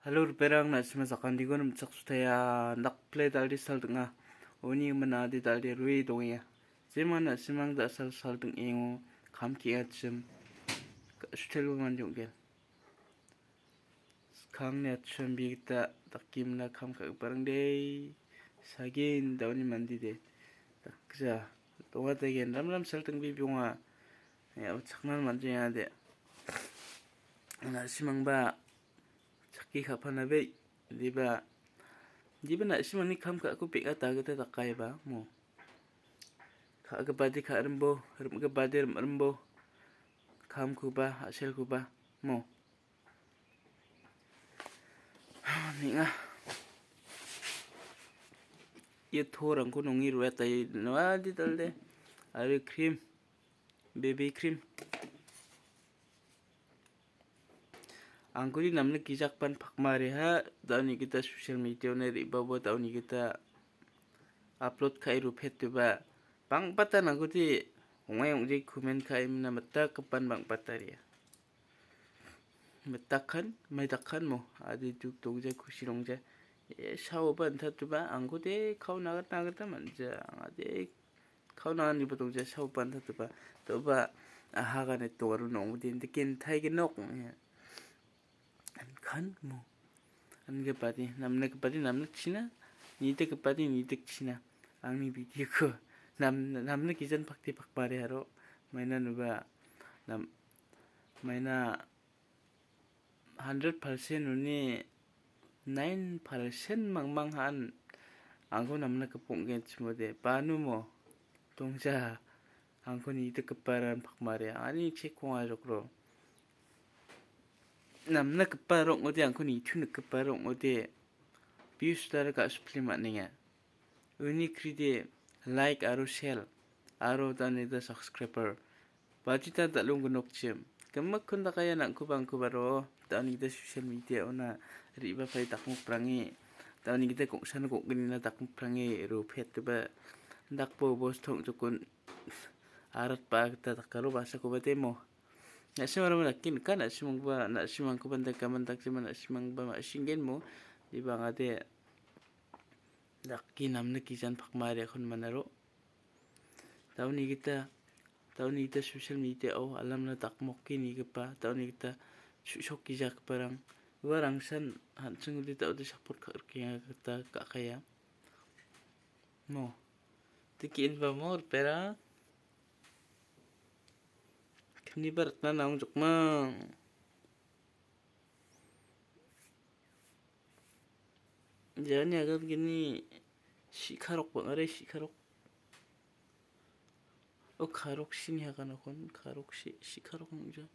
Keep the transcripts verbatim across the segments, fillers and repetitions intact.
Hello, riperang, na·sima sakantiko nimchaksotaia, dakple dalde sal ding·a. Uni gimin ade dalde rue dongenga. Jema na·simang da·sal sal ding·engo kam ka·achim, ka-, sutelgimin ong·gen. Skangni achombi gita dakgimina kam ka·giparangde, sagen dauni mandide. Dakgija, donga degen, ramram sal dingbe bionga. Ia, chaknan man·jengade. Na·simangba chakki ka·panabe, diba, diba na·simangni kam ka·ako beng·a dagita dakaiba, mo. Ka·gipade ka·rimbo, rim·gipade rim·rimbo, kamkoba, a·selkoba, mo. Neng·a. Ia torangko nonge ruatai, noa di talde. Aro cream, baby cream. Angkuri namna gijakban pakmareha, dauni gita social media-ona re·babo, dauni gita upload ka·e rupetoba. Bang·batan angkuri ong·ai ong·jai comment ka·e mina mittakgipan bang·bataria. Mittakhan, maidakhan mo, adi duk dongja, kusi dongja. E, saoba antatuba, angkode kao nagat nagata manja, angade kao naganiba dongja, saoba antatuba. Toba, ahagane togaru nongode, indikin taigenok. An kan mo. Angapade, namnagipade namnagchina, nidagipade nidagchina. Angni video-ko nam-, namnagijan pakti pakmare aro. Maina nuba, nam-, maina hundred percent uni nine percent mangmang han angko namna keponggen chimode. Banu mo, dongja, angko nidaggiparan pakmare. Ani chek kong ajokro. Namna gipa rong·ode, angko nitu nikgipa rong·ode, views-ara ga·sipile man·enga. Uni kride like aro share aro dauni da subscriber bajita dal·ong gnokchim. Gimikkon dakaia nangkoba angkobaro dauni da social media-ona re·bapae dakmokprange, dauni gita gongsano gong·gnina dakmokprange ropetoba dakbo bostong jokon aratba gita dakaro basakoba demo. Na·sim aro dake nika, na·simangba, na·simangkoba daka mandakjima, na·simangba ma·singen mo, dibangade dake namna gijan pakma ariakon manaro. Dauni gita, dauni gita social media-o alamna dakmokke nigipa, dauni gita su·sok gijakgiparang, uarangsan an·ching ode da·ode support ka·rikenga gita ka·kaia. Mo. Tiki inba mo ripera. Kniba ratna naung jokmang. Jani agan gini si·karok bang·are si·karok. O karok sini hagan akon, karok si, si karok nungja.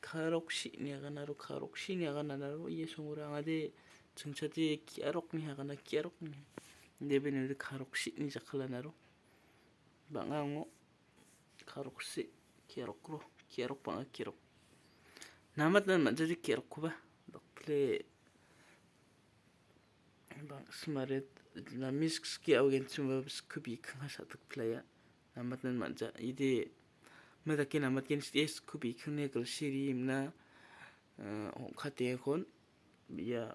Karok sini hagan aro, karok sini hagan aro, iye songora angade chingchati ki·arokni hagana ki·arokni. Debe nede karok sini jakkalan aro. Bang·a ong·o. Karok si, ki·arokro, ki·arok bang·a ki·arok. Namatnan man·jaji ki·arokkoba. Dokple Bang·simare namis ski augenchimba skubi kanga sa·dikplaya. Namatnan manja. Ide medake namatgen side skubi kangne gilsiri imna, eh, ong·katekon. Ia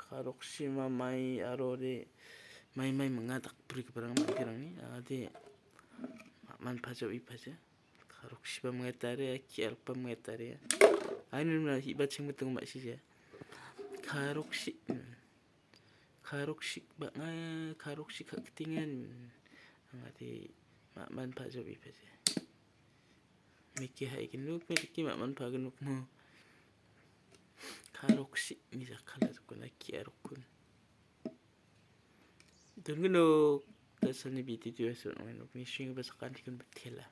karoksima mai aro de mai mai manga dakbrigiparang manggerangni. Ade manpaja uipaja. Karoksiba mangetaria, ki·arokba mangetaria. Ainuna hi·bachengmiting ma·sija. Karoksi, mm. Karoksi bang·a, karoksi ka·ktingan, mm. Angade ma·, manpaja uipaja. Meke ha·igenok, meke ma·, manpagenok mo. Karoksi ni jakala jokona ki·arokkon. Don·gnok, da·salni video-o so·ong·enok, nisenggipa sakantikon bitela.